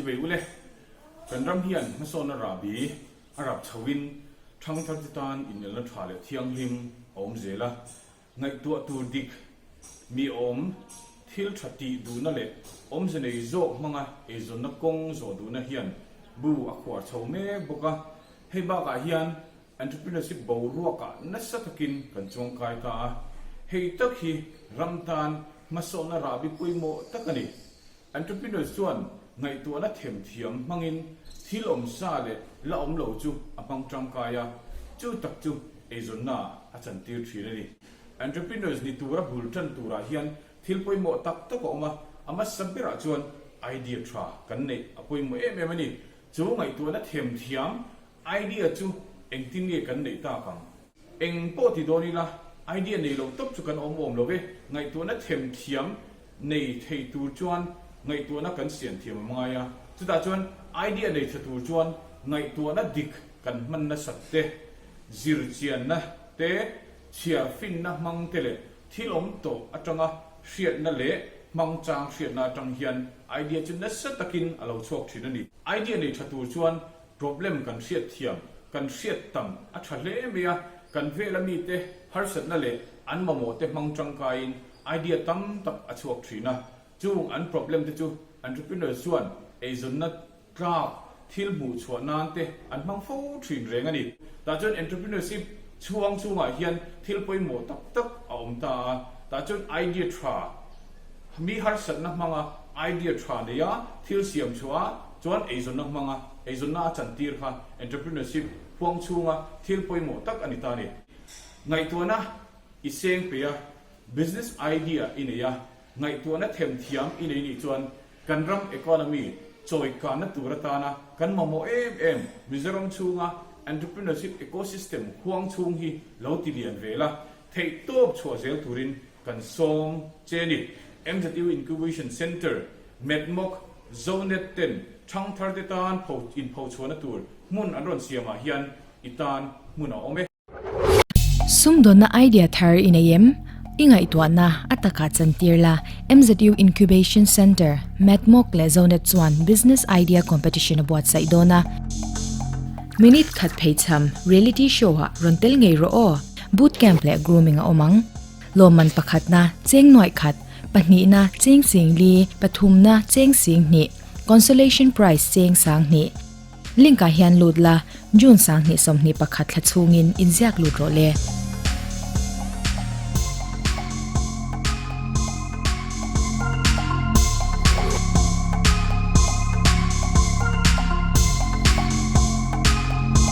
Chibei ule, kan ram hian hmasawnna rahbi a rap chhoin thangthar te tan inelna tha leh thianghlim a awm zel a, Ngaihtuah tur dik, mi awm, thil tha tih duhna leh awmze nei zawk hmanga eizawnna kawng zawh duhna hian bu a khuar chho mek bawk a. Hei bakah hian entrepreneurship boruakah nasa takin kan chuangkai ta a, hei tak hi ram tan hmasawnna rahbi pawimawh tak a ni. Entrepreneurs chuan ngaihtuahna themthiam hmangin thil awm sa leh la awm lo chu a hmang tangkai a, chu tak chu eizawnna a chantir thin a ni. Entrepreneurs ni tura bul tan turah hian thil pawimawh tak tak a awm a, a hmasa berah chuan idea tha kan neih a pawimawh em em a ni. Chu ngaihtuahna themthiam idea chu engtin nge kan neih tak ang? Eng pawh ti dawn ila, idea nei lo tawp chu kan awm awm lo ve. Ngaihtuahna them thiam nei thei tur chuan ngaihtuahna kan siam thiam a ngai a. Chutah chuan idea nei tha tur chuan ngaihtuahna dik kan hman nasat te, zir chianna te, chhiar finna hmang te leh thil awm tawh atanga hriatna leh hmang chang hriatna atang hian idea chu nasa takin a lo chhuak thin a ni. Idea nei tha tur chuan Problem kan hriat thiam, kan hriat tam a tha hle mai a, kan vela mite harsatna leh an mamawh te hmang tangkaiin idea tam tak a chhuak thin a, chung an problem te chu entrepreneurs chuan eizawnna tlak thil hmuh chhuah nan te an hmang fo thin reng a ni. Tah chuan entrepreneurship chhuang chhungah hian thil pawimawh tak tak a awm ta a, tah chuan idea tha mi harsatna hmanga idea tha neia thil siam chhuah a, Chuan eizawnna hmanga eizawnna a chantir kha entrepreneurship huang chhunga thil pawimawh tak a ni ta a ni. Ngaihtuahna i seng peih a, business idea i nei a, ngaihtuahna themthiam i nei nih chuan kan ram economy chawikanna tur atana kan mamawh em em Mizoram chhunga entrepreneurship ecosystem huang chhung hi lo ti lian ve la, theih tawp chhuah zel turin Kan sawm che ni. MZU Incubation Centre, Medmok, Zonet ten thangthar te tan pho inphochhuahna tur hmun an rawn siamah hian i tan hmun a awm e. Sumdawnna idea thar i nei em? I ngaihtuahna a takah chantir la, MZU Incubation Centre, Medmok leh Zonet chuan Business Idea Competition a buatsaih dawn a. Minute khat pheichham reality show-ah rawn tel ngei rawh aw! Boot camp leh grooming a awm ang. Lawmman pakhatna, cheng nuaih khat, pahnihna, cheng sing li, pathumna, cheng sing hnih, consolation prize cheng sang hnih. Link ah hian lut la, June 2021 thla chhungin inziak lut rawh le.